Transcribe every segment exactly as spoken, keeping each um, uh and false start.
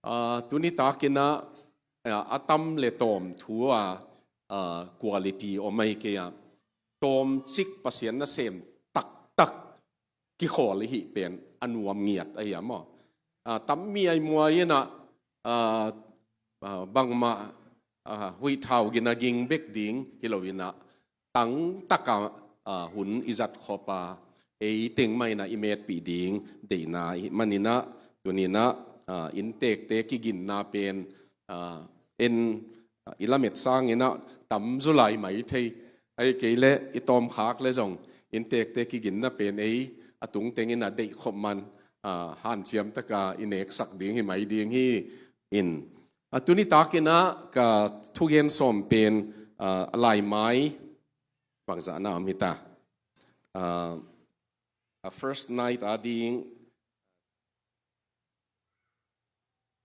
Ah, tuni takin ah, ah, a tam le tawm thu a, ah, quality om ahi kei a. Tawmcik Pasian nasem taktak kikhawl i hih pen a nuam ngiat ahi a maw. Ah, tam mi ai muai in ah, ah, ah, bangmah, ah, huih thau gina ging bek ding hi lo in ah, tangtaka, ah, hun i zat khop a, ei teng mah in ah i metpih ding deihna i hih manin ah, tuni in ah, ah, inntekte kiginna pen, ah, en, ah, i lamet sangin ah tam zaw lai mai thei. Ahi kei leh i tawmkhak leh zong inntekte kiginna pen ei a tungteng in ah deih khop man, ah, hanciam taka i neksak ding hi mai ding hi. In, ah, tuni takin ah ka thugen sawm pen, ah, a laimai bangzah na om hi ta. Ah, a first night a ding,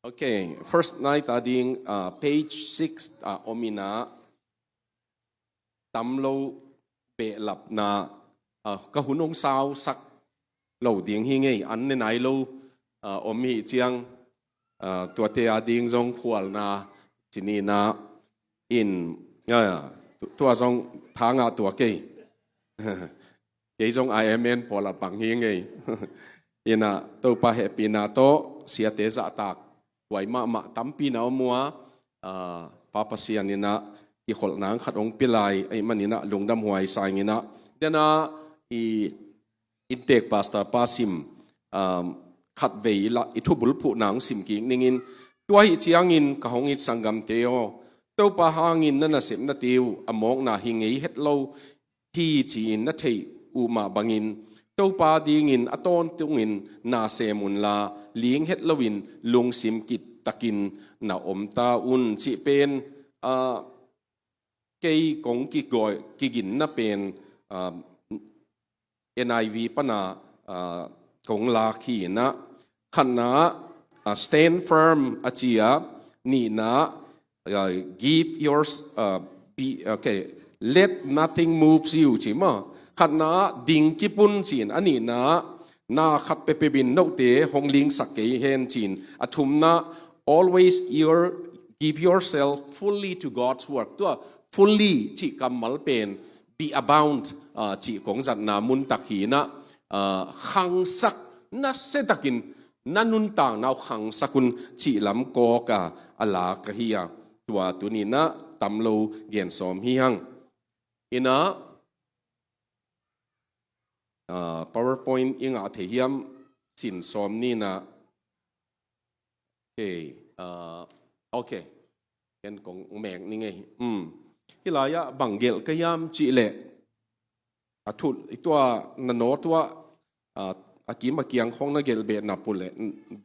okay, first night a ding, ah, page six a om in ah, tam lo behlapna, ah, ka hun hong sausak lo ding hi ngei, an ne nai lo, ah, om hi ciang, ah, tuate a ding zong khualna ci ni in ah, in, ah, tu-, tua zong tha ngah tuak ei. Kei zong I M N pawl a pang hi ngei. In ah Topa hehpihna tawh siate zahtak huai mahmah tampi na om uh a, ah, Pa Pasian in ah kikholhna khat hong pia lai ahih manin ah lungdam huai sa ing in ah, den ah i inntek pastor pa sim, um, khatvei la i thubulphuhna hong sim kik ning in, tua hi ciangin ka hong it sanggamte aw, Topa hangin na nasepnate uh a mawkna hi ngei het lo hi ci-in na theih uh mah bangin, Topa dingin a tawntungin na sem unla, ling het loin lungsim kittakin na om ta un cih pen, ah, kei kong kigawi, kiginna pen, ah, N I V pana, ah, kong lak hi in ah, khatna, ah, stand firm a ci a, nihna, ah, give your, ah, be, okay, let nothing moves you ci maw. Khatna, ding kip un ci-in, a nihna, na khat peuhpeuh in note hong lingsak kei hen ci-in, a thumna, always your, give yourself fully to God's work. Tua fully cih kammal pen be about, ah, cih kong zatna muntak hi in ah, ah, khangsak, nasiatakin na nuntakna uh khangsak un cih lam kawk a, a lak ahi a, tua tuni in ah tam lo gen sawm hi hang. In ah, ah, PowerPoint i ngah thei hiam, sin sawm ni in ah, okay, ah, okay. Ken kong mek ni ngei. Hmm. Hih lai-ah bang gelh ka hiam cih leh, a thut, i tua na naw tua, ah, a kim a kiang khong na gelh beh nop uh leh,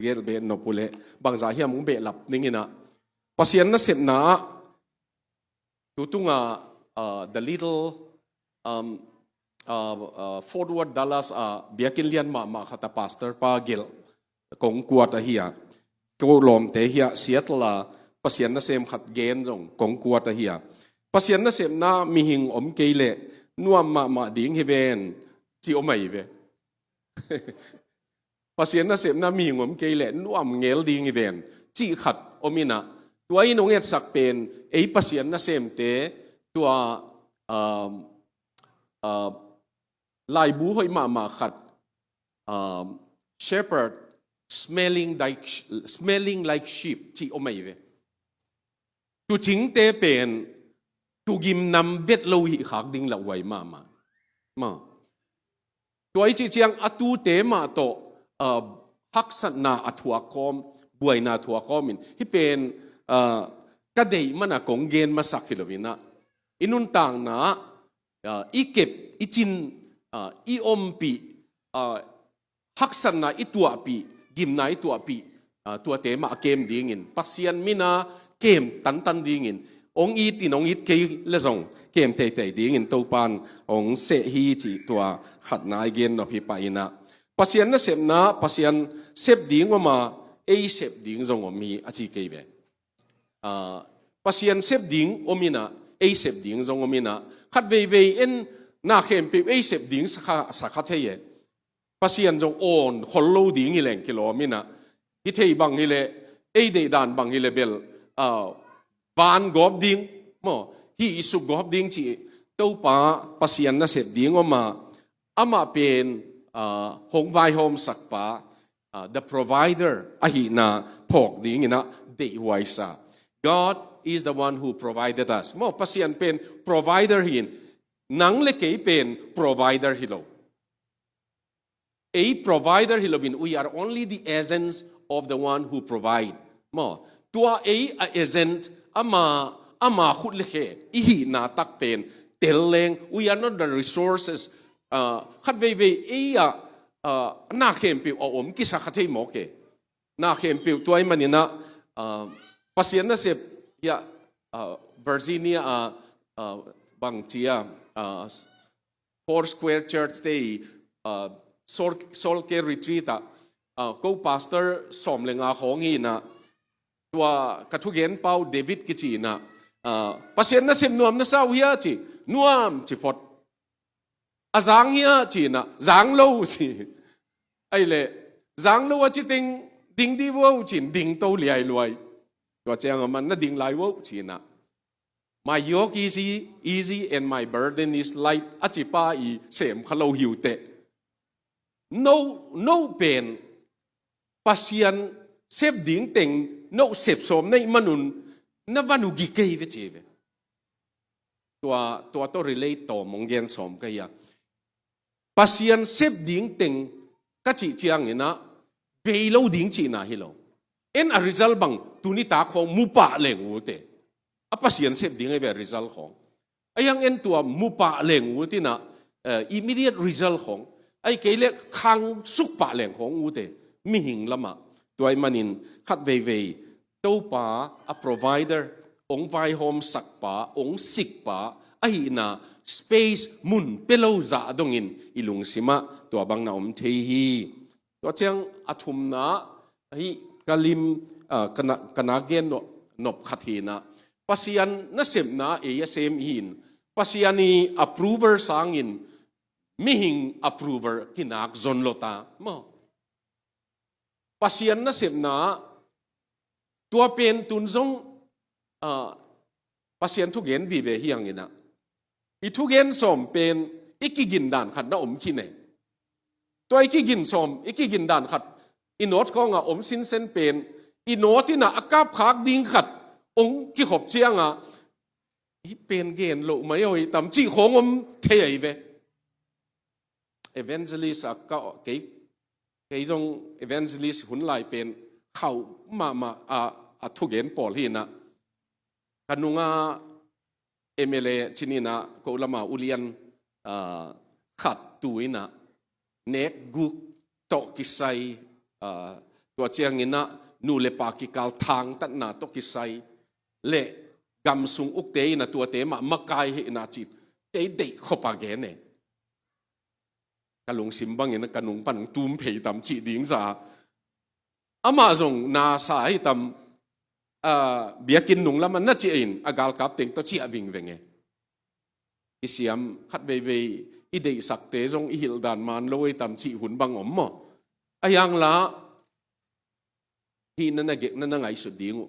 gelh beh nop uh leh, bangzah hiam hong behlap ning in ah. Pasian nasepna ah, tutunga, ah, the little, um, ah, ah, Fort Worth, Dallas, ah, biakinn lian mahmah khat a pastor pa gelh kong kuat ahi a. Ko lawmte hi a, Seattle a Pasian nasem khat gen zong kong kuat ahi a. Pasian nasepna mihing om kei leh nuam mahmah ding hi ven, ci om ahi ve. Pasian nasepna mihing om kei leh nuam ngel ding hi ven, cih khat om in ah, tua in hong etsak pen, ei Pasian nasemte, tua, um, uh, laibu hoih mahmah khat, um, shepherd smelling like, smelling like sheep, cih om ahi ve. Tuucingte pen, tuugim nam vet lo hih khak ding lauhuai mahmah. Maw. Tua i cih ciang a tuute mah tawh, ah, haksatna a thuak khawm, buaina a thuak khawm in. Hih pen, ah, ka deih man a kong gen masak hi lo in ah, i nuntakna ah, ah, i kep, i cin, ah, i ompih, ah, haksatna i tuahpih, gimna i tuahpih, ah, tuate mah a kem dingin, Pasian min a kem tantan dingin, hong it in hong it kei leh zong kem teitei dingin Topa'n hong seh hi cih tua khatna i gen nop hi pah in ah. Pasian nasepna, Pasian sep ding om a, ei sep ding zong om hi a ci kei ve. Ah, Pasian sep ding om in ah, ei sep ding zong om in ah, khat veivei en na khempeuh ei sep ding sa kha, sa kha thei e. Pasian zong awn khol lo ding hi leng kilawm in ah, hi thei bang hi leh, Ei deih dan bang hi le bel, ah, van gawp ding, maw, hih i suk gawp ding cih Topa Pasian nasep ding om a, amah pen, ah, hong vaihawmsak pa, ah, the provider ahihna phawk dingin ah deihhuai sa. God is the one who provided us. Maw, Pasian pen provider hi in, nang le kei pen provider hi lo. Ei provider hi loin, we are only the agents of the one who provide. Maw, tua ei a agent, ama, ama khut le khe i hihna tak pen tel leng, we are not the resources. Ah, khat veivei ei a, ah, na khempeuh a om kisa kha thei mawk e. Na khempeuh tua ahih manin ah, ah, Pasian nasep, ya, ah, Virginia, ah, ah, bang ci a, ah, Foursquare Church te i, ah, Soul, Soul Care Retreat ah, ah, ko pastor sawm le nga khawng hi in ah, tua ka thugen pau David kici in ah, ah, Pasian nasep nuam na sa uh hia ci, nuam ci phot. A zang hia ci in ah, zang lo ci. Ahih leh, zang lo a ci teng, ding di vo ci in, ding to liailuai. Tua ciang a man na ding lai vo ci in ah. My yoke is e-, easy and my burden is light, a ci pa i sem kha lo hi uh teh. No, no pen, Pasian sep ding teng, no sep sawm na hih man un, na van uh gik kei ve ci ve. Tua, tua tawh relate tawm hong gen sawm ka hi a. Pasian sep ding teng ka cih ciangin ah, vei lo ding cihna hi lo. En a result bang, tuni tak khawng mu pah leng uh teh. A Pasian sep ding ahi ve a result khawng. Ahi hang en tua mu pah leng uh teh in ah, eh, immediate result khawng. Ahih kei leh khang suk pah leng khawng uh teh. Mihing lam ah. Tua ahih manin khat veivei Topa a provider, hong vaihawmsak pa, hong sik pa, ahihna space mun pia lo zah dongin i lungsim ah tua bang na om thei hi. Tua ciang a thumna, hih ka lim, ah, ka na, ka na gen nop, nop khat hi in ah. Pasian nasepna ei a sem hi in. Pasian i approval sangin mihing approval kinak zon lo ta. Maw. Pasian nasepna, tua pen tun zong, ah, Pasian thugen vive hi hang in ah. I thugen sawm pen, i kigin dan khat na om khin e. Tua i kigin sawm, i kigin dan khat, i note khawng ah om sinsen pen, i note in ah a kapkhak ding khat, hong kikhop ciang a, i pen gen loh mai aw hi tam cih khawng om thei ahi ve. Evangelist a ka, kei, kei zong evangelist hun lai pen khauh mahmah a, a thugen pawl hi in ah. Ka nunga M L A ci ni in ah, ko lam a ulian, ah, khat tu in ah, nek guk tawh kisai, ah, tua ciangin ah nu le pa kikal thangtatna tawh kisai, le gam sung ukte in ah tuate mah makai hi in ah ci, kei deih khop a gen e. Ka lungsim bangin ka nung pan tum phei tam cih ding za. Amah zong na sa hi tam, ah, biakinn nung lam ah na ciah in a galkap teng tawh ciah vingveng e. I siam khat veivei i deihsakte zong i hilh dan man lo ei tam cih hun bang om maw. Ahi hang lah, hih na na gek, na na ngaihsut ding uh.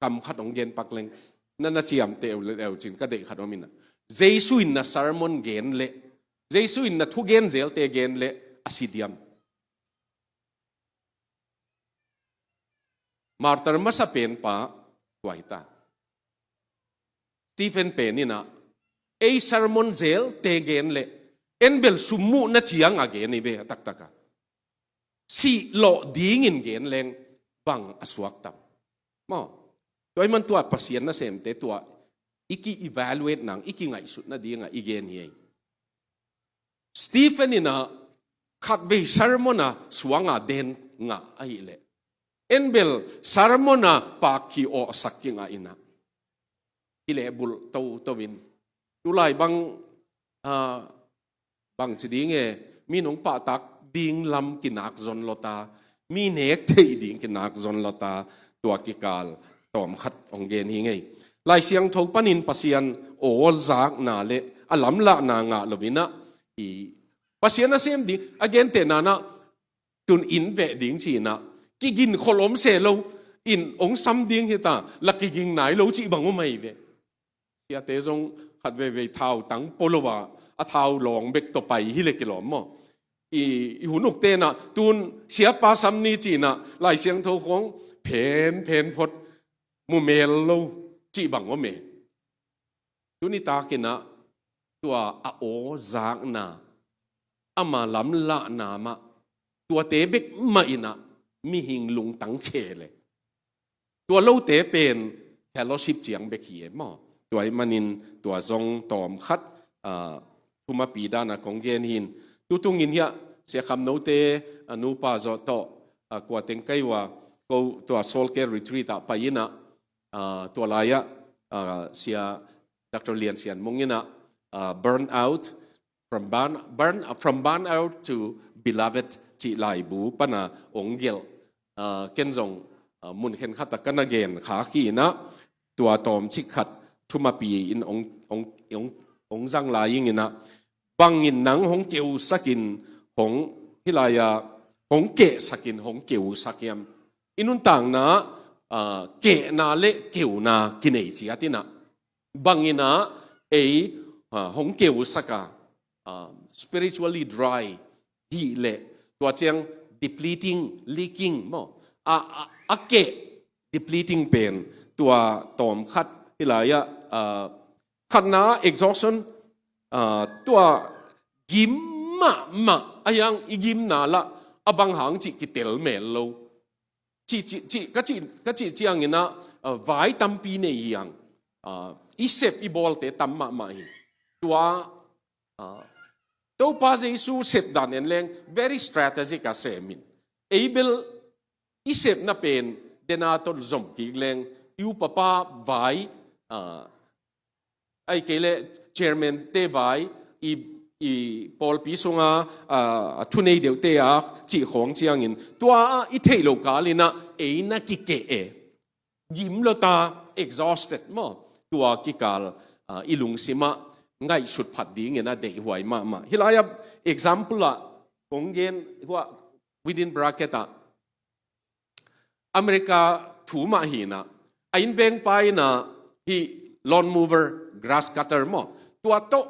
Kam khat hong gen pak leng. Na na ciamteh uh le uh cin ka deih khat om in ah. Jesu in na sermon gen leh, Jesu in na thugen zelte gen leh a si diam. Martyr masa pen pa, tua hi ta. Stephen pen in ah, ei sermon zelte gen leh, en bel summuhna ciang a gen hi ve a taktak a. Sih lawh dingin gen leng bang a suak tam. Maw, tua ahih man tua Pasian nasemte tua i ki-evaluate nang, i kingaihsut nading a i gen hi ei. Stephen in ah khatvei sermon a suang a den ngah ahih leh, en bel sermon a pak ki awhsak kingah in ah, kilehbulh toto in, tulai bang, ah, bang ci ding e, mi nong pahtak ding lam kinak zon lo ta, mi nek theih ding kinak zon lo ta, tua kikal tawm khat hong gen hi ing ei. Lai Siangtho panin Pasian aw zakna le a lamlahna ngah lo in ah, i Pasian a sem ding, a gentehna in ah, tun inn veh ding ci in ah, kigin khol om se lo in ong sam ding hi ta, la kiging nai lo cih bang om ahi ve. Siate zong khat veivei thau tang polo a, a thau lawng bek tawh pai hi le kilawm maw? I, i hun uk tenah tun siapa sam ni cinah Lai Siangtho khawng phen phen phot mu mel lo cih bang om e. Tuni takinah tua a aw zakna, ama lamlahna mah, tuate bek mah inah mihing lungtang khe le tua lote pen fellowship ciang bek hi e maw? Tua ih manin tua zong tawm khat, ah, thumapi dana kong gen hin. Tutungin hiah Sia Kham Note, ah, nupa zawh tawh, ah, kua teng kai uh a, ko tua Soul Care Retreat ah pai inah, ah, tua lai-ah, ah, Sia Doctor Lian Sian Mung inah, ah, Burn Out, From Burn, Burn, From Burn Out to Beloved cih laibu pana ong gelh. Ah, ken zong, ah, mun khenkhat ah ka na gen khak hi inah tua tawmcik khat thumapi in ong, ong, ong, ong zang lai ing inah bangin nang hong keusakin hong, hih lai-a hong kehsakin hong keusak hiam? I nuntakna, ah, kehna le keuna kinei ciat inah bangin ah ei, ah, hong keusaka, ah, spiritually dry hi le tua ciang depleting, leaking maw? A, a, a keh depleting pen tua tawm khat hih lai-ah, ah, khatna exhaustion, ah, tua gim mahmah a hiang i gimna lah a bang hang cih kitel mel lo. Cih, cih, cih, ka cih, ka cih cianginah, ah, vai tampi nei hiang, ah, i sep i bawlte tam mahmah hi. Tua, ah, Topa Jesu sepdan en leng very strategic a semin. Ei bel i sepna pen dena tawh zom kik leng i upapa vai, ah, ai kei le chairman te vai, i, i pawlpi sunga, ah, thunei deuhte a cih khawng ciangin tua i theih lo kalinah ei na kikeh e. Gim lo ta, exhausted maw? Tua kikal, ah, i lungsimah ngaihsut phat dingin a deihhuai mahmah. Hih lai-ah example ah kong gen, hua within bracket ah America thu mah hinah, a innvengpa inah hih lawn mower, grass cutter maw? Tua tawh,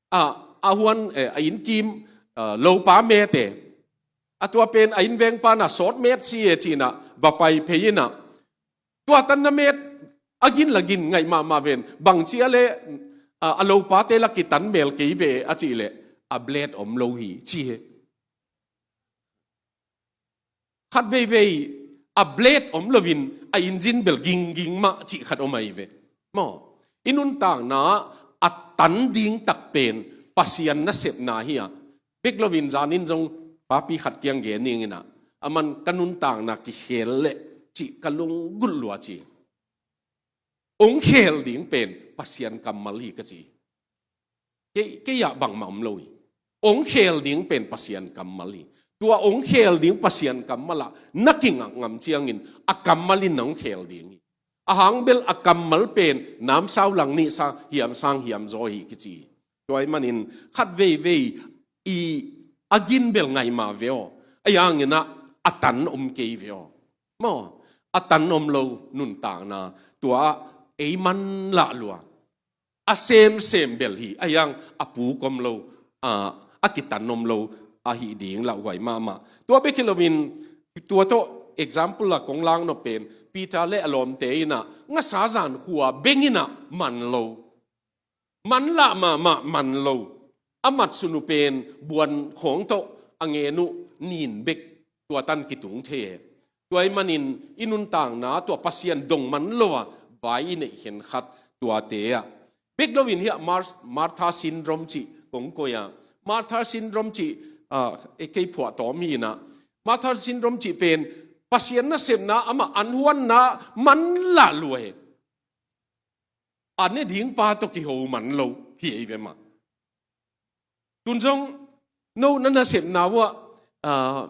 ah, a huan, eh, a innkim, ah, lopa mete. A tua pen a innvengpa na sawt met si e cinah va pai phei inah tua tan na met a gin la gin ngaih mahmah ven. Bang cia le, ah, a lopate la kitan mel kei ve a cih leh a blade om lo hi ci he. Khat veivei a blade om loin a engine bel gingging mah cih khat om ahi ve. Maw? I nuntakna a tan ding tak pen Pasian nasepna hi a. Bek loin zanin zong papi khat kiang gen ning inah, aman ka nuntakna kikhel leh cih ka lunggulh lua ci. Ong khel ding pen Pasian kammal hi ka ci. Kei, kei ah bangmah om lo hi. Ong khel ding pen Pasian kammal hi. Tua ong khel ding Pasian kammal ah na kingak ngam ciangin a kammal in nong khel ding hi. A hang bel a kammal pen namsau lang nih sang hiam sang hiam zaw hi kici hi. Tua ih manin khat veivei i a gin bel ngaih mah ve aw. A hianginah a tan om kei ve aw. Maw? A tan om lo nuntakna tua ei manlah lua. A semsem bel hi, a hiang a puk om lo, a, a kitan om lo ahi ding lauhuai mahmah. Tua bek hi loin tua tawh example a kong lang nop pen Peter le a lawmte inah ngasa zan khua beng inah man lo. Manlah mahmah man lo. A mat sunu pen buan khawng tawh a ngen uh nin bek tua tan kitung thei e. Tua ih manin i nuntakna tua Pasian dong man lo a vai i neih khenkhat tuate ah. Bek loin hiah Mar-, Martha syndrome cih kong koih a. Martha syndrome cih, ah, e kei phuah tawm hi inah. Martha syndrome cih pen Pasian nasepna amah an huanna manlah lua he. A ne ding pa tawh kiho man lo hi ei ve mah. Tun zong no na nasepna uh ah,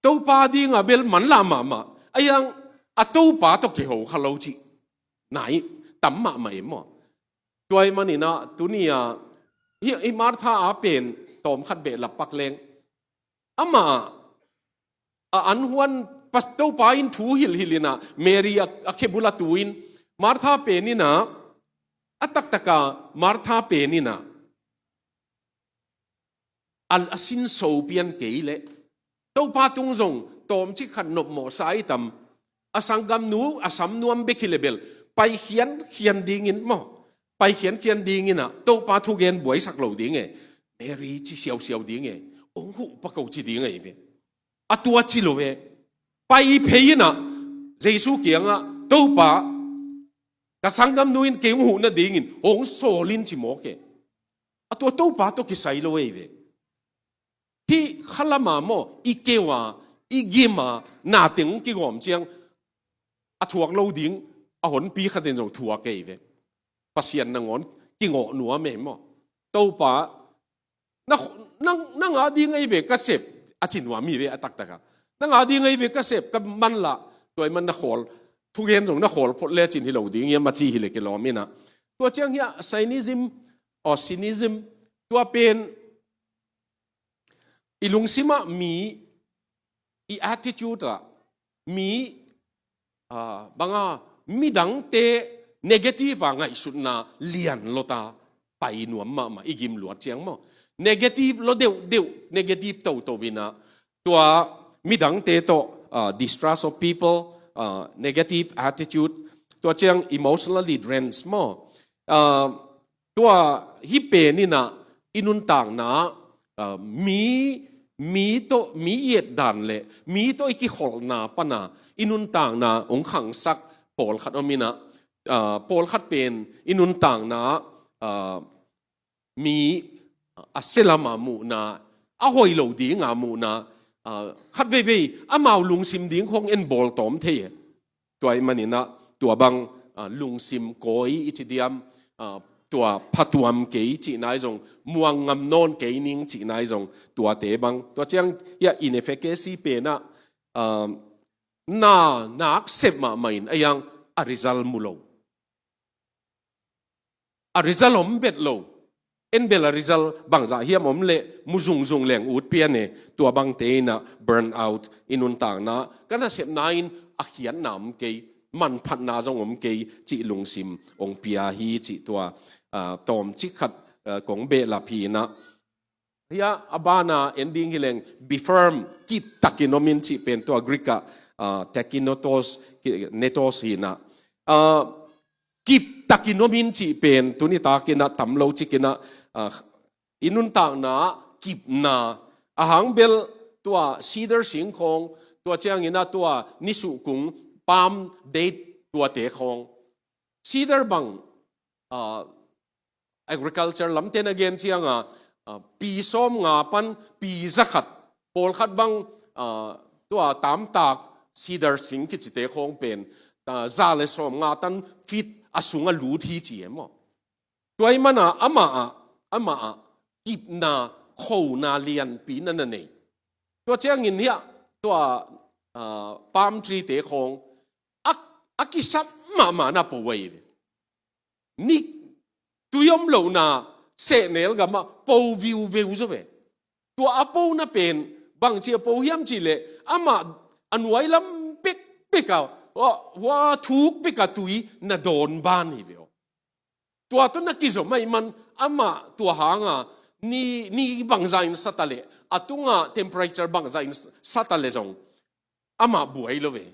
Topa dinga bel manlah mahmah. A hiang a Topa tawh kiho kha lo cih nai tam mahmah e maw? Tua ih maninah tuni-a hi, hi Martha a pen tawm khat behlap pak leng. Amah a an huan, Topa in thu hilhhilh in ah Mary a, a khebul a tu in, Martha pen in ah, a taktaka Martha pen in ah a, a sinso pian kei leh Topa tung zong tawmcik khat nopmawhsa i tam. A sanggamnu a sam nuam bek hi le bel, pai khiankhian dingin maw, pai khiankhian dingin ah Topa thugen buaisak lo ding e, Mary ci siausiau ding e, hong huh pak o ci ding ahi ve. A tua ci lo ve. Pai phei in ah Jesu kiangah, Topa, ka sanggamnu in kei hong huh nadingin hong sawl in ci mawk e. A tua Topa tawh kisai lo ahi ve. Hih khalama maw, i keu a, i gim a, nateng kigawm ciang a thuak lo ding a honpi khatin zong thuak ahi ve. Pasian nangawn kingawh nuam e maw. Topa, na, na, na ngah ding ahi ve ka sep, a ci nuam hi ve a taktaka. Na ngah ding ahi ve ka sep, ka manlah, tua i man na khawl, thugen zong na khawl phot lecin hi lo ding hiam a ci hi le kilawm in ah. Tua ciang hiah cynicism, or cynicism, tua pen i lungsimah mi, i attitude ah mi, ah, banga midangte negative a ngaihsutna lian lota pai nuam mahmah i gim luat ciang maw. Negative lo deuhdeuh, negative toto in ah tua midangte tawh, ah, distrust of people, ah, negative attitude, tua ciang emotionally drained maw. Ah, tua hih pen in ah i nuntakna, ah, mi, mi tawh, mi i etdan le mi tawh i kikholhna pana i nuntakna hong khangsak pawlkhat om in ah, ah, pawlkhat pen i nuntakna, ah, mi a sia lama muhna, a hoih lo dinga muhna, ah, khat veivei amau lungsim ding khong en bawltawm thei e. Tua ahih manin ah tua bang, ah, lungsim kawi i ci diam, ah, tua phatuam kei cihna ahi zong, muang ngam nawn kei ning cihna ahi zong, tuate bang. Tua ciang hiah inefficacy pen ah, ah, na, na accept mahmah in a iang a result mu lo. A result om bet lo. En bel a result bangzah hiam om leh mu zungzung leng ut pian e, tua bangte in ah burn out i nuntakna, ka nasepna in a khiatna om kei, manphatna zong om kei cih lungsim hong pia hi cih tua, ah, tawmcik khat, ah, kong behlap hi in ah. Hiah a bana en ding hi leng, be firm, kiptakin om in cih pen tua Greek ah, ah, tachynetos, netos hi in ah. Ah, kiptakin om in cih pen tuni takin ah tam lo cikin ah, ah, i nuntakna ah kipna, a hang bel tua cedar sing khawng, tua ciangin ah tua nisuhkung, palm, date, tuate khawng. Cedar bang, ah, agriculture lamte na gen cianga, ah, pi sawm nga pan pi zakhat, pawlkhat bang, ah, tua tamtak cedar sing kicite khawng pen, ah, za le sawm nga tan feet a sung a lut hi ci e maw. Tua ahih mana amah ah, amah ah kipna, khona lianpi na na nei. Tua ciangin hiah tua, ah, palm tree te khawng a, a kisap mahmah na po ahi ve. Ni tui om lohna sehnel gamah po viuveu zaw ve. Tua a pona pen bangci a po hiam cih leh amah a nuai lam pekpek a, hua thuk pek a tui na dawn ban hi ve aw. Tua tawh na kizom ahih man amah tua hanga ni, ni bangzah in sa ta leh, a tunga temperature bangzah in sa ta leh zong amah buai lo ve.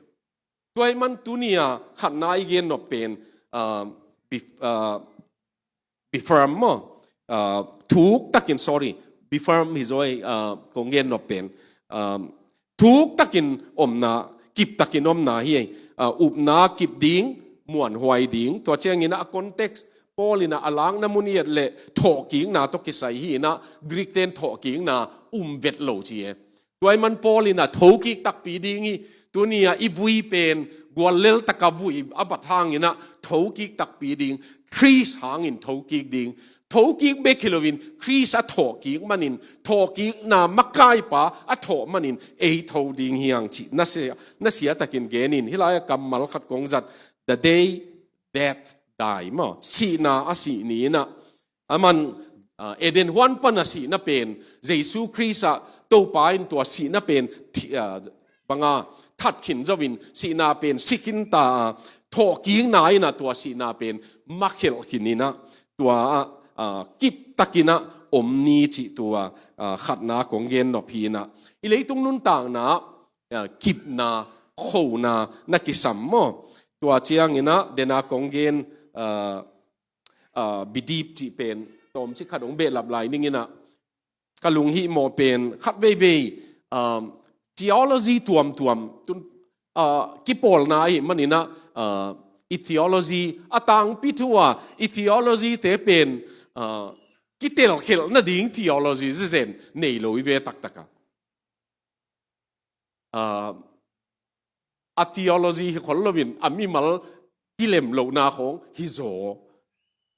Tua ahih man tuni a khatna i gen nop pen, ah, be, ah, be firm maw. Ah, thuk takin, sorry, be firm hi zaw, ah, kong gen nop pen, ah, thuk takin omna, kip takin omna hi, ah, upna kip ding, muanhuai ding. Tua ciangin a context, Paul in a lakna mun i et leh thawhkikna tawh kisai hi in a, Greek ten thawhkikna um vet lo ci e. Tua ahih man Paul in a thokik takpi ding hi. Tuni a i vui pen guallel taka vui a bat hangin a thokik takpi ding. Khrist hangin thokik ding. Thokik bek hi loin Khrist a thawhkik manin, thawhkikna makaipa a thawh manin ei tho ding hi hang cih na sia, na sia takin genin. Hih lai-ah kammal khat kong zat, the day death die maw. Sihna a sih ni in a, aman, ah, Eden huan pan a sihna pen, Jesu Khrist ah Topa in tua sihna pen thi-, ah, banga that khin zo in sihna pen si khin ta a, thawhkikna in ah tua sihna pen makhelh khin in ah tua ah, ah, kiptak in ah om ni cih tua, ah, khatna kong gen nop hi in ah. I leitung nuntakna ah, kipna, khona na kisam maw? Tua ciangin ah dena kong gen, ah, ah, bidip cih pen tawmcik khat hong behlap lai ning in ah, ka lunghihmawh pen khat veivei, um, theology tuamtuam tun, uh, kipawlna ahih manin ah, uh, i theology a tangpi thu a, i theology te pen, uh, kitelkhelh nading theology zezen nei lo i ve taktak a. Uh, a theology hi khol loin a mimal kilem lohna khawng hi zaw.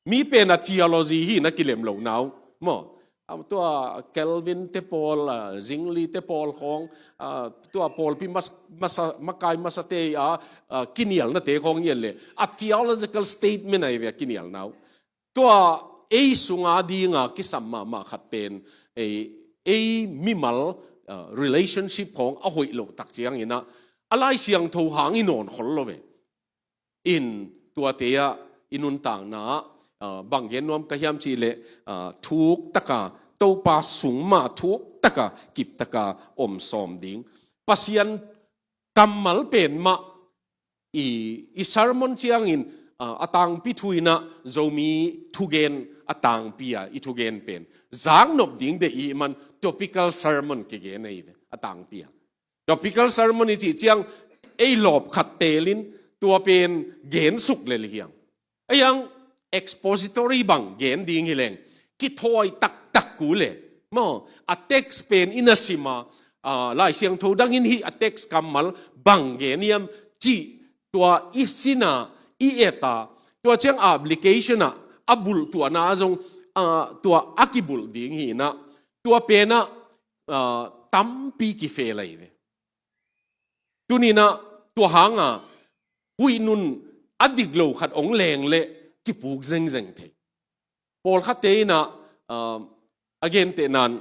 Mi pen a theology hi na kilem lohna uh maw? Ah, tua Calvin te pawl, ah, Zwingli te pawl khawng, ah, tua pawlpi mas-, masa, makai masate a, ah, kinialnate khawng i en leh a theological statement ahi ve a kinialna uh. Tua ei sunga dinga kisam mahmah khat pen ei, ei mimal, ah, relationship khawng a hoih loh tak ciangin ah a Lai Siangtho hang i nawn khol lo ve. In tuate ah i nuntakna ah, ah, bang gen nuam ka hiam cih leh, ah, thuk taka, Topa sung mah thuk taka, kip taka om sawm ding. Pasian kammal pen mah i, i sermon ciangin, ah, a tangpi thu in ah Zomi thugen a tangpi a i thugen pen zaknop ding deih i hih man topical sermon kigen ahi ve a tangpi a. Topical sermon i cih ciang ei lawp khat telin tua pen gensuk lel hiang. Ei ang expository bang gen ding hi leng kithawi taktak ku le maw, a text pen i na sim a, ah, Lai Siangtho dangin hih a text kammal bang gen hiam cih tua i sin a, i et a, tua ciang application ah a bulh tuahna zong, ah, tua a kibulh ding hi in ah tua pen ah, ah, tampi kifel ahi ve. Tuni in ah tua hang a huih nun a dik lo khat hong leng leh kipuk zengzeng thei. Pawlkhatte in ah, ah, a gentehna in,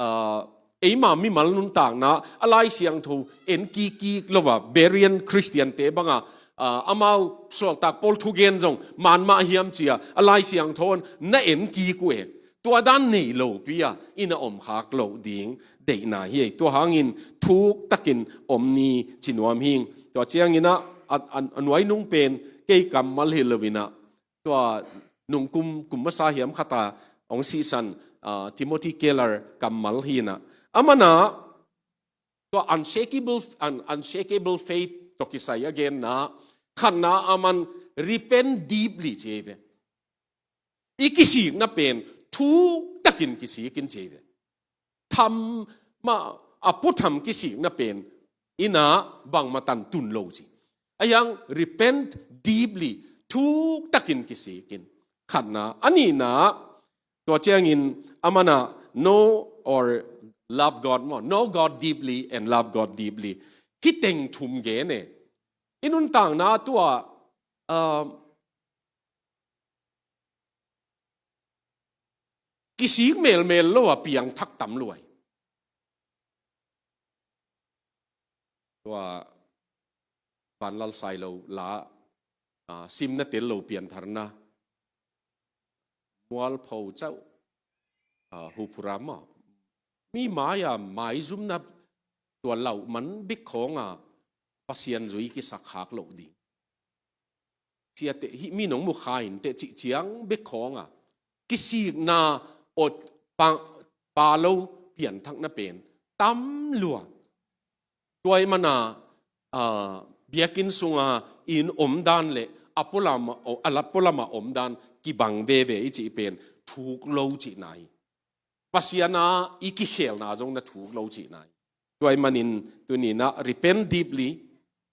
ah, eima mimal nuntakna a Lai Siangtho en kikkik lo a, Berean Khristiante bang a, ah, amau sualtak pawl thugen zong man mah hiam ci a a Lai Siangtho in na en kik uh e. Tua dan nei lopi a i na om khak loh ding deihna hi. Tua hangin thuk takin om ni ci nuam hing. Tua ciangin ah, a, a, a nuai nung pen kei kammal hi lo in ah, tua nungkum, kum masa hiam khat a hong sihsan, ah, Timothy Keller kammal hi in ah, aman ah tua unshakable, un-, unshakable faith tawh kisai a genna khatna aman repent deeply ci hi ve. I kisikna pen thuk takin kisik in ci hi ve. Tham mah a puatham kisikna pen i na bangmah tan tun lo ci. A yang repent deeply, thuk takin kisik in. Khatna, a nihna, tua ciangin aman ah know or love God maw, know God deeply and love God deeply. Hih teng thum gen e. I nuntakna tua, ah, kisik melmel lo a piangthak tam lua hi. Tua Vanlal Sailo la, ah, simna tel lo piantharna mualpho cauh, ah, huphura mah mi mai-a maizumna tua lauh man bek khawng a Pasian zui kisak khak loh ding. Siate hih mi nong mu kha in teh cih ciang bek khawng a kisikna awt pa, pa lo pianthakna pen tam lua. Tua ahih man a, ah, biakinn sunga inn omdan le a pualam a, a la pualam a omdan kibang veve i cih pen thuk lo cihna hi. Pasian a i kikhelna zong na thuk lo cihna hi. Tua ahih manin tuni in ah repent deeply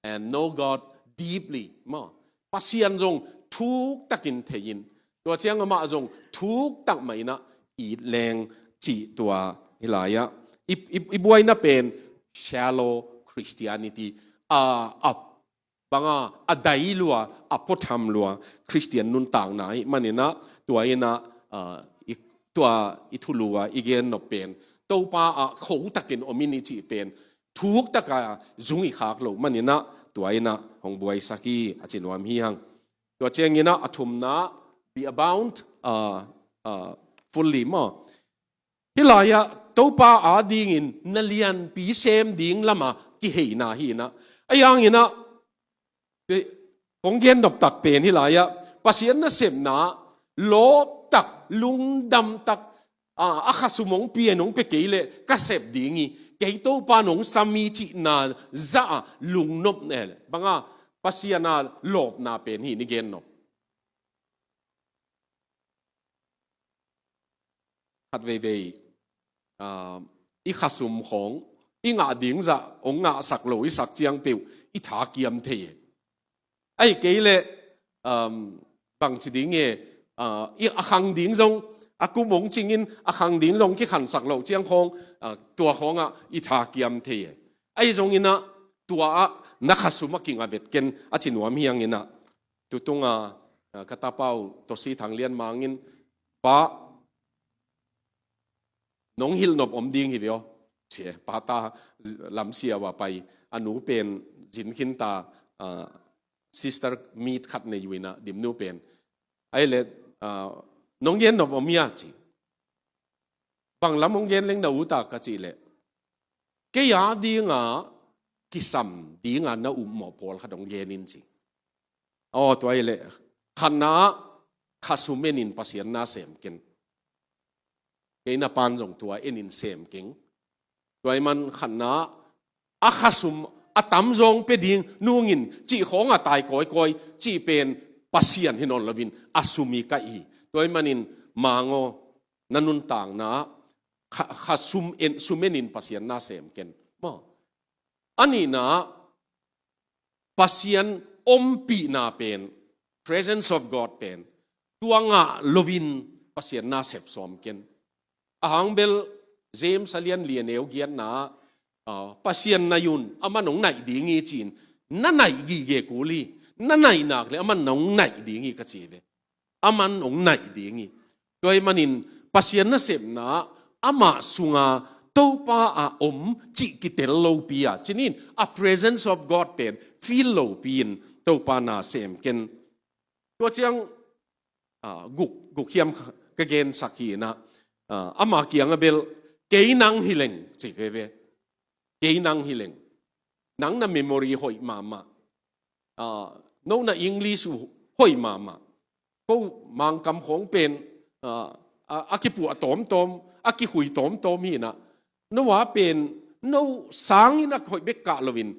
and know God deeply maw. Pasian zong thuk takin thei in, tua ciang amah zong thuk tak mah in ah it leng cih tua hi lai ah. I, i, i buaina pen shallow Christianity, a, a bang a, a dai lua, a puatham lua Khristian nuntakna ahih manin ah, tua in ah, ah, i, tua i thulu a i gen nop pen Topa ah kho takin om in i cih pen thuk taka zung i khak loh maninah tua inah hong buaisak hi a ci nuam hi hang. Tua cianginah a thumna, be abound, uh, uh, fully maw. Hih lai-ah Topa adingin na lianpi sem ding lama kiheina hi inah. A yanginah kong gen noptak pen hih lai-ah Pasian nasepna lawptak, lungdamtak, a, a khasum hong pia, hong pia kei leh ka sep ding hi. Kei Topa nong sam hi cihna zah a lungnop ne banga Pasian a lawpna pen hi ni gen nop. Khat veivei, ah, i khasum khawng i ngah ding zah hong ngahsak lo i sak ciang peuh i tha kiam thei e. Ahi kei leh, um, bangci ding e, ah, i a khang ding zong a kum hong cingin a khang ding zong kikhansak lo ciang khawng, ah, tua khawngah i tha kiam thei e. Ahi zonginah tua ah na khasum a kingah vet ken a ci nuam hi hanginah. Tutunga, ah, ka tapa uh Tosi Thang Lian Mang in, "Pa, nong hilh nop om ding hi ve aw," ci e. Pa ta lamsia uh a pai, a nu pen zin khin ta, ah, sister meet khat nei uh inah, Dimnu pen. Ahi leh, ah, "Nong gen nop om hia?" ci. "Bang lam hong gen leng na ut a?" ka cih leh, "Kei a dinga kisam dinga na upmawh pawlkhat hong gen in," ci. Aw, tua hi leh, khatna ah khasum enin Pasian na sem ken. Kei na pan zong tua enin sem keng. Tua ahih man khatna ah a khasum a tamzawng pia ding nungin cih khawng a tai kawikawi cih pen Pasian hi nawn loin a sum i kaih hi. Tua ahih manin Mang aw, na nuntakna ah kha, khasum en, sum enin Pasian na sem ken maw. A nihna ah Pasian ompihna pen, presence of God pen, tua ngah loin Pasian na sep sawm ken. A hang bel James a lian li a neu giatna ah, ah, "Pasian naih un, aman hong naih ding hi," ci-in, na naih gige kul hi, na naih nak leh aman na hong naih ding hi ka ci ve. Aman hong naih ding hi. Tua ahih manin Pasian nasepna ah amah sunga Topa a om cih kitel lopi a, ci ni in, a presence of God pen feel lopi in Topa na sem ken. Tua ciang, ah, guk, guk hiam ka gensak hi inah, ah, ama kiangah bel, "Kei nang hi leng," ci kei ve. "Kei nang hi leng. Nang na memory hoih mahmah. Ah, no na English uh hoih mahmah. Ko Mangkam khawng pen, ah, a, a kipuah tawmtawm, a kikhui tawmtawm hi inah. No a pen, no sangin a hoih bek kah loin,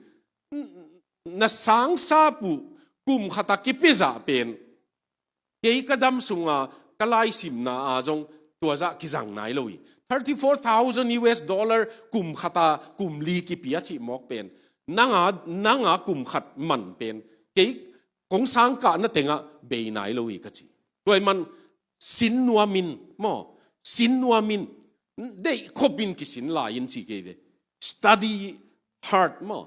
na sangsap uh kum khat a kipia zah pen, kei ka dam sunga ka laisimna ah zong tua zah kizang nai lo hi. Thirty-four thousand U S dollar kum khat a kum li kipia cih mawk pen, nanga, nanga kum khat man pen, kei kong sangkahna tengah bei nai lo hi," ka ci. Tua ahih man sin nuamin maw, sin nuamin, deih khopin kisin lai in ci kei ve. Study hard maw.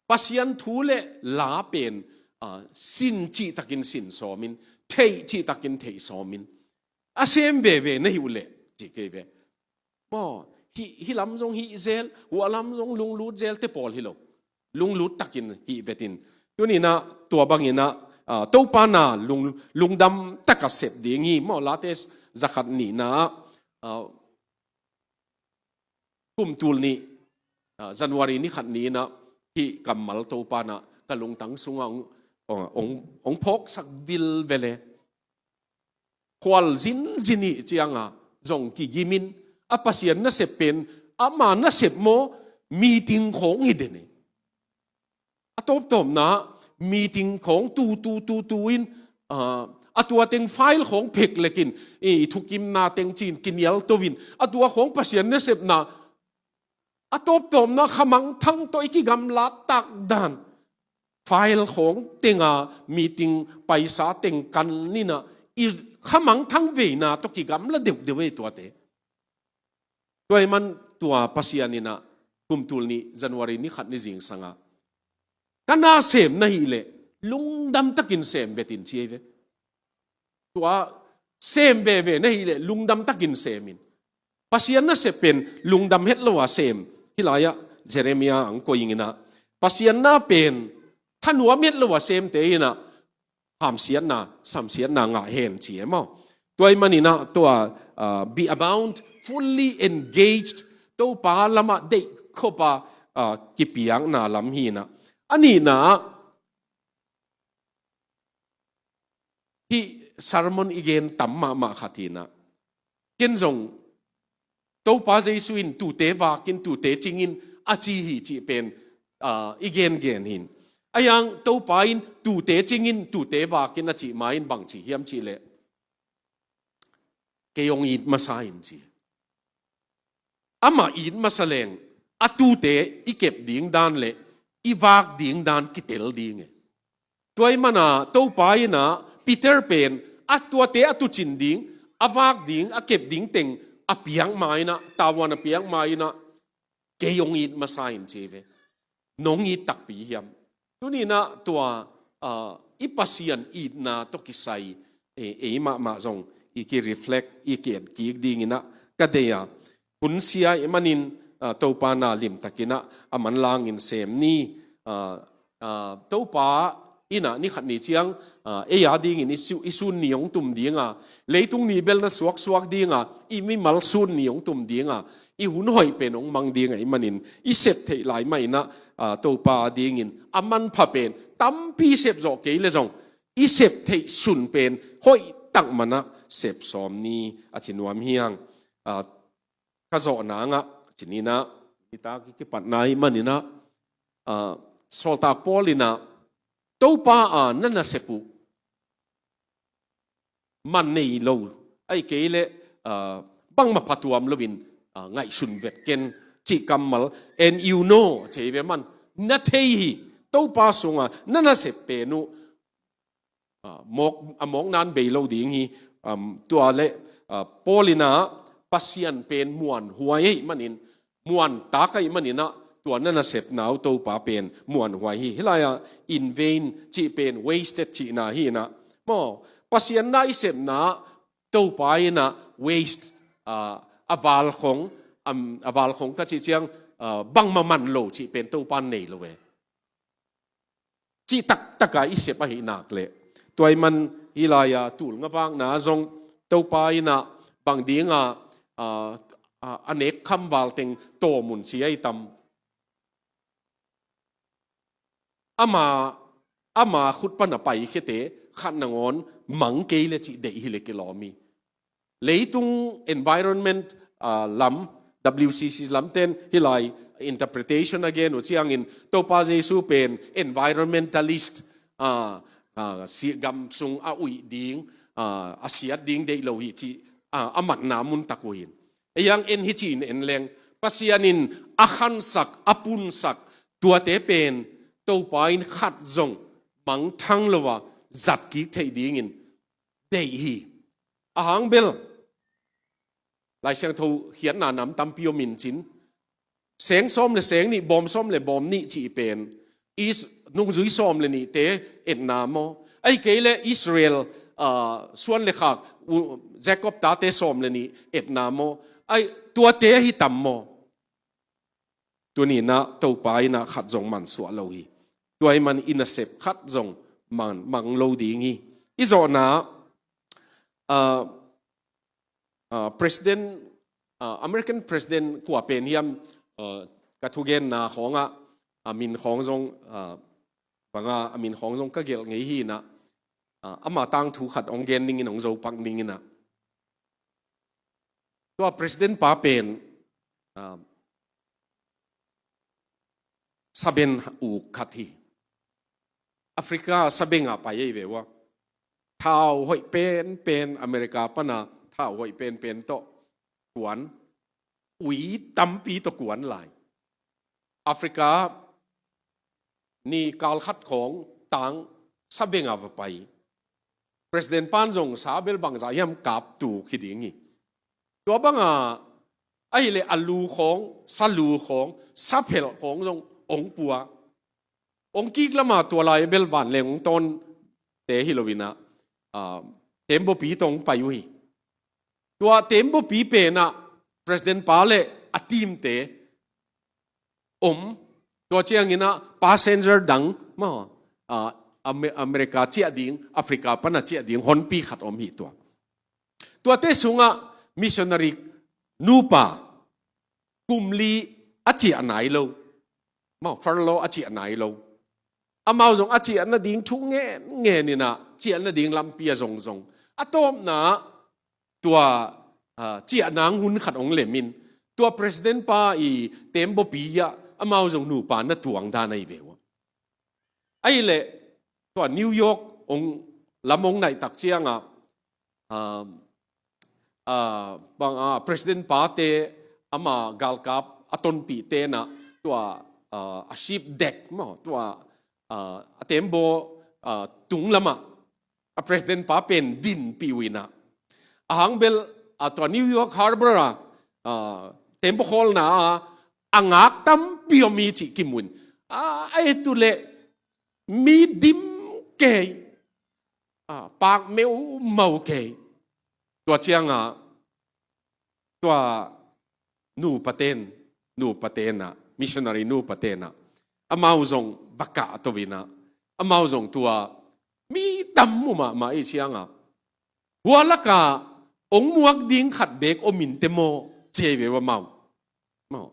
Pasian thu le la pen, ah, sin cihtakin sin sawmin, theih cihtakin theih sawmin, a sem veve na hi uh leh, ci kei ve. Maw, hih, hih lam zong hih zel, hua lam zong lunglut zel te pawl hi lo. Lunglut takin hih vetin. Tuninah, tua banginah, ah, Topa na lung, lungdam taka sep ding hi. Maw, Late zakhat nihna ah, ah, kum tul nih, ah, January ni khat ni inah hih kammal Topa na ka lungtang sungah hong, hong, hong, hong phawksak vilvel e. Khual zinzin ih cianga zong kigimin, a Pasian nasep pen ama nasep maw, meeting khawng hi den e. A tawptawpna meeting khawng tu tu tu tu in, ah, a tua teng file khawng phek lekin, i thukimna teng ci-in kinial to in, a tua khawng Pasian nasepna, a tawptawpna khamangthang tawh i kigamla takdan, file khawng tenga meeting paisa teng kan inah, i khamangthang veina tawh kigamla deuhdeuh e tuate. Tua ahih man tua Pasian inah kum tul nih January ni khat ni zingsangah, "Ka na sem na hih leh lungdam takin sem vet in," ci ei ve. Tua sem veve na hih leh lungdam takin sem in. Pasian nasep pen lungdam het lo a sem. Hih lai-ah Jeremiah ang koih inginah, Pasian na pen thanuam het lo a semte inah hamsiatna, samsiatna ngah hen ci e maw. Tua ahih maninah tua, ah, be abound, fully engaged, Topa lamah deih khopa, ah, kipiakna lam hinah. A nihna ah hih sermon i gen tam mahmah khat hinah, ken zong Topa Jesu in tute vakin, tute cingin a ci hi cih pen, ah, i gengen hin. A yang Topa in tute cingin, tute vakin a cih ma-in bang ci hiam cih leh, kei hong it masa in ci. Amah it masa leng a tute i kep ding dan le i vak ding dan kitel ding e. Tua ahih mana Topa inah Peter pen a tuate a tucin ding, a vak ding, a kep ding teng a piak ma inah, tavuan a piak ma inah, kei hong it masa in ci ve. Nong it takpi hiam? Tuninah tua, ah, i Pasian itna tawh kisai, eh, ei mahmah zong i ki-reflect, i ki-etkik dinginah ka dei a. Hun sia i manin, ah, Topa na limtakinah a manlangin sem ni, ah, ah, Topa inah ni khat ni ciang, ah, ei a dingin i su-, i sun ni hong tum dinga, leitung ni bel na suaksuak dinga, i mimal sun ni hong tum dinga, i hun hoih pen hong mang dinga i manin, i sep theih lai mah inah, ah, Topa a dingin a manpha pen tampi sep zawh kei le zong, i sep theih sun pen hoih tak manah sep sawm ni a ci nuam hiang. Ah, ka zawh nangah, cininah, i tak i kipatna i maninah, ah, sawltak Paul inah, Topa a na nasep uh man nei lo, ahih kei leh, ah, bangmah phatuam loin, ah, ngaihsun vet ken cih kammal, and you know, ci ve man, na thei hi, Topa sunga na nasep pen uh, ah, mawk, a mawknan bei lo ding hi, um, tua le, ah, Paul inah Pasian pen muanhuai ahih manin, muantak ahih maninah tua na nasepna uh Topa pen muanhuai hi. Hih lai-ah in vain cih pen wasted cihna hinah. Maw, Pasian na i sepna Topa inah waste, ah, a valkhong, am, a valkhong ka cih ciang, ah, bangmah man lo cih pen Topa nei lo ve. Cih taktaka i sep ahih nak leh. Tua ahih man hih lai-a tul ngavakna zong Topa inah bang dinga, ah, ah, a nek khamval teng tawm un ci ahi tam. Ama, ama khut pana paikhiate khat nangawn mang kei le cih deih hi le kilawm hi. Leitung environment, ah, lam, W C C lamten hih lai interpretation a gen uh ciangin Topa Jesu pen environmentalist, ah, ah, si-, gam sung a uih ding, ah, a siat ding deih lo hi cih, ah, a matna mun tak uh hin. Ei ang en hi ci-in en leng, Pasian in a khansak, a punsak, tuate pen Topa in khat zong mangthang lo a zatkik theih dingin deih hi. A hang bel Lai Siangtho khiatna nam tampi om in cin, seng sawm le seng nih, bawm sawm le bawm nih cih pen, Is-, nungzui sawm le nihte etna maw? Ahih kei le Israel, ah, suan le khak, u-, Jacob tate sawm le nih etna maw? Ai, tuate ahi tam maw? Tuninah Topa inah khat zong mansuah lo hi. Tua ahih man i nasep khat zong man, mang lo ding hi. I zawhna, ah, ah, President, ah, American President kua pen hiam, ah, ka thugenna khawngah, a min khawng zong, ah, banga a min khawng zong ka gelh ngei hinah, ah, ama tangthu khat hong gen ningin hong zopak ninginah. Tua President pa pen, ah, saben uk khat hi. Africa sabenga pai ei ve ua. Thau hoih penpen, America pana thau hoih penpen tawh kuan, ui tampi tawh kuan lai. Africa ni kal khat khawng tang sabenga va pai. President pan zong sa bel bangzah hiam kap tu khi ding hi. Tua banga ahih leh a lu khawng, sa lu khawng, sa phelh khawng zong hong pua. Hong kik lama tua lai bel vanleng hong tawnte hi loinah, ah, tembaw pi tawh hong pai uh hi. Tua tembaw pi penah President pa le a teamte om, tua ciangin ah passenger dang maw, ah, Ame- America ciah ding, Africa pana ciah ding honpi khat om hi tua. Tuate sungah missionary nupa kum li a ciah nai lo, maw, furlough a ciah nai lo. Amau zong a ciah nading thu ngen ngen in ah ciah nading lampi a zongzong. A tawpna tua, ah, ciah nang hun khat hong lem in, tua president pa i tembaw-pi ah amau zong nupa na tuang dan ahi ve uh. Ahih leh tua New York hong lam hong naih tak ciangah, ah, ah, bang, ah, president pate ama galkap a tonpihte in ah tua, ah, a ship deck maw, tua, ah, a tembaw, ah, tung lamah a president pa pen dinpih uh in ah, a hang bel, ah, tua New York Harbor ah, ah, tembaw khawlna ah a ngak tampi om hi cih kimu in, ah, a et uh leh mi dim kei, ah, pak meumau kei. Tua ciangah tua nupaten, nupaten ah, missionary nupaten ah, amau zong va kahto in ah, amau zong tua mi tam uh mahmah ahih ciangah, hua lakah hong muak ding khat beek om inteh maw, ci hi ve uh amau. Maw,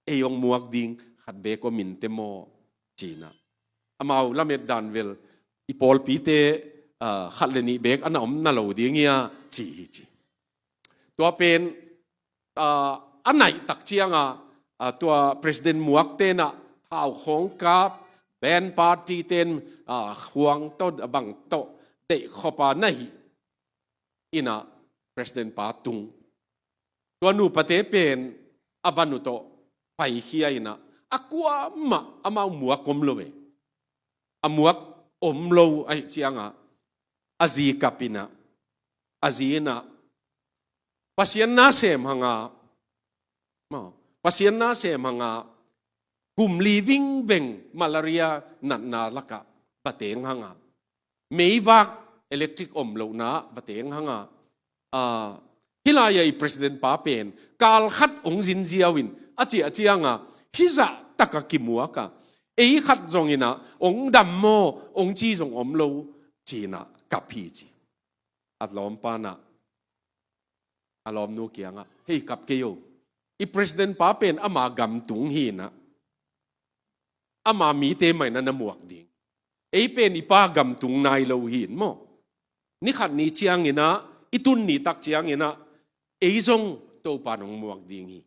ei hong muak ding khat beek om inteh maw, ci in ah. Amau lamet dan bel i pawlpite, ah, khat le nih beek a na om na lo ding hi a, ci hi ci. Tua pen, ah, a naih tak ciangah, ah, tua president muakte in ah thau khawng kap, band party-te in, ah, khuang tawh a bang tawh deih khop a na hih in ah president pa tung. Tua nupate pen a van uh tawh paikhia in ah, a kuamah amau muak om lo ve. A muak om lo ahih ciangah a zi kap in ah, a zi in ah Pasian na sem hang a, maw, Pasian na sem hang a, kum li vingveng malaria natna lakah va teng hang a, meivak electric om lohna ah va teng hang a, ah, hih lai-ah i president pa pen kal khat hong zin ziau in, a ciah ciangah, hih zah takah kimuak a, ei khat zong in ah hong dam maw, hong ci zong om lo, ci in ah kap hi ci. A lawmpa in ah, a lawmnu kiangah, hei, kap kei o. I president pa pen ama gam tung hi in ah, ama mite mah in ah na muak ding. Ei pen i pa gam tung nai lo hi in maw. Ni khat ni ciangin ah, i tun ni tak ciangin ah, ei zong Topa in hong muak ding hi.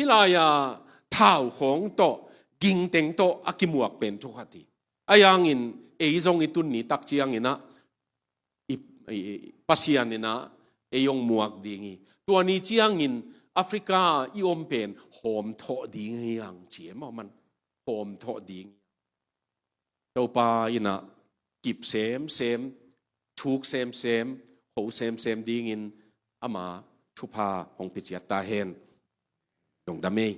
Hih lai-ah thau khawng tawh, gingteng tawh a kimuak pen thu khat hi. Ahi hangin ei zong i tun ni tak ciangin ah, i, i, i Pasian in ah ei hong muak ding hi. Tua ni ciangin Africa i om pen hawmthawh ding hi hang ci e maw, man. Hawmthawh ding. Topa in ah kip semsem, thuk semsem, ho semsem dingin ama thupha hong pia ciat ta hen. Lungdam ei.